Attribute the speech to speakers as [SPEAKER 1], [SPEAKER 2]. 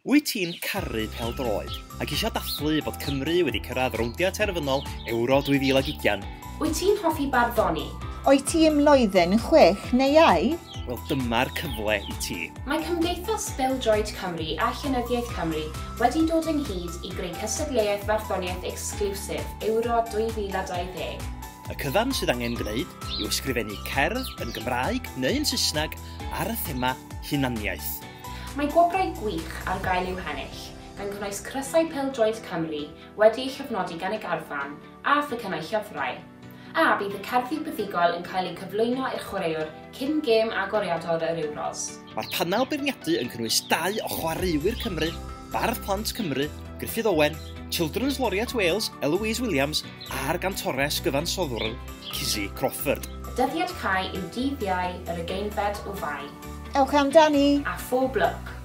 [SPEAKER 1] Wyt ti'n caru pêl-droed ac eisiau dathlu bod Cymru wedi cyrraedd rowndiau terfynol Ewro 2020?
[SPEAKER 2] Wyt ti'n hoffi barddoni?
[SPEAKER 3] Wyt ti ym mlwyddyn 6 neu iau?
[SPEAKER 1] Wel, dyma'r cyfle i ti.
[SPEAKER 2] Mae Cymdeithas Bêl-droed Cymru a Llenyddiaeth Cymru wedi dod ynghyd i greu cystadleuaeth farddoniaeth exclusive Ewro 2020.
[SPEAKER 1] Y cyfan sydd angen gwneud yw ysgrifennu cerdd yn Gymraeg neu yn Saesneg ar y thema hunaniaeth.
[SPEAKER 2] Mae gwobrau gwych ar gael i'w hennill, gan gynnwys crysau pêl-droed Cymru wedi'u llofnodi gan y garfan a phecynnau llyfrau. A bydd y cerddi buddugol yn cael eu cyflwyno i'r chwaraewr cyn gêm agoriadol yr Euros.
[SPEAKER 1] Mae'r panel beirniadu yn cynnwys dau o chwaraewyr Cymru, Bardd Plant Cymru, Gruffudd Owen, Children's Laureate Wales, Eloise Williams a'r gantores gyfansoddwr Kizzy Crawford.
[SPEAKER 2] Y dyddiad cau yw dydd Iau yr ugeinfed o Fai.
[SPEAKER 3] Ewch amdani!
[SPEAKER 2] A phob lwc!